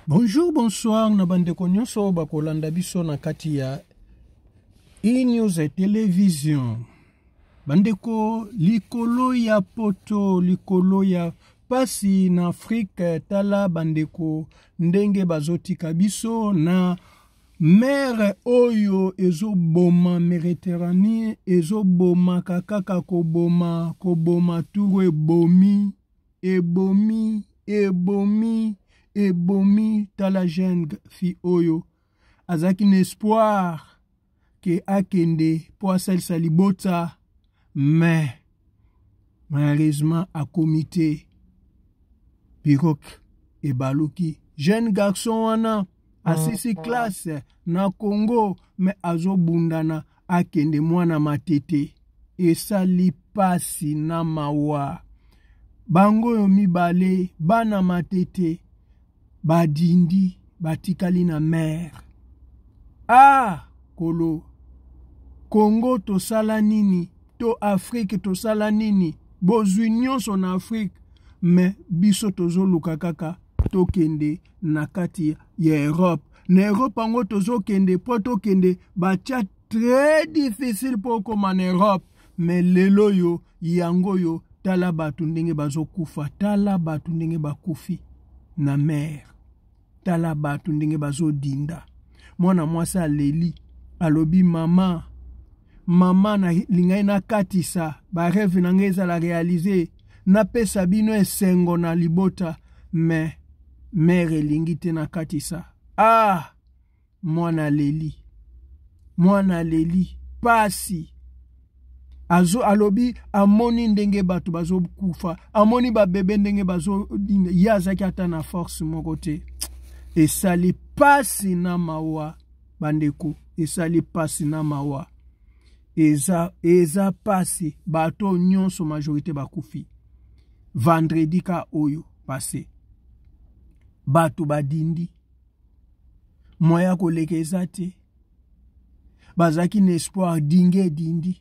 Bonjour, bonsoir na bandeko nyonso bakolanda biso na kati ya E-News Television. Bandeko, likolo ya poto, likolo ya pasi na Afrique, tala bandeko ndenge bazotika biso na mer oyo ezoboma Mediterranee, ezobomaka kaka koboma, koboma turu ebomi ebomi ebomi ebomi. Tala jeune fille oyo azalaki na espoir ke akende mpo asalisa libota, mais malheureusement akomi te. Pirogue ebaluki. Jeune garçon wana asisi classe na Congo, mais azobundana akende mwana Matete. Esali pasi na mawa. Bango oyo mibale bana Matete badindi, batikali na mer. Ah, kolo Congo tosala nini? To Afrique tosala nini? Bozwi nyonso na Afrique, mais biso tozoluka kaka tokende na kati ya Europe. Na Europe yango tozokende mpo tokende batia très difficile mpo okoma na Europe. Mais lelo oyo yango oyo, tala bato ndenge bazokufa, tala bato ndenge bakufi na mer, tala bato ndenge bazodinda. Mwana mwasi aleli, alobi: "Mama, mama, nalingai nakatisa barêve na ngai ezala réalisé, napesa bino esengo na libota, mais mer elingi te nakatisa." Ah, mwana aleli, mwana aleli pasi. Azo alobi amoni ndenge bato bazokufa, amoni babebe ndenge bazodinda, ye azalaki ata na force moko te. Esali pasi na mawa, bandeko, esali pasi na mawa. Eza pasi. Bato nyonso, majorité bakufi vendredi ka oyo passé. Bato badindi, moya koleka eza te. Bazalaki na espoir, dinge edindi.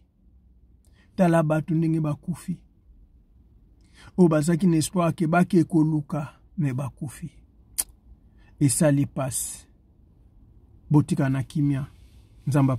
Tala bato ndenge bakufi. Oyo bazalaki na espoir ke bake koluka, mais bakufi. Esali pasi. Botika na kimia. Nzambe.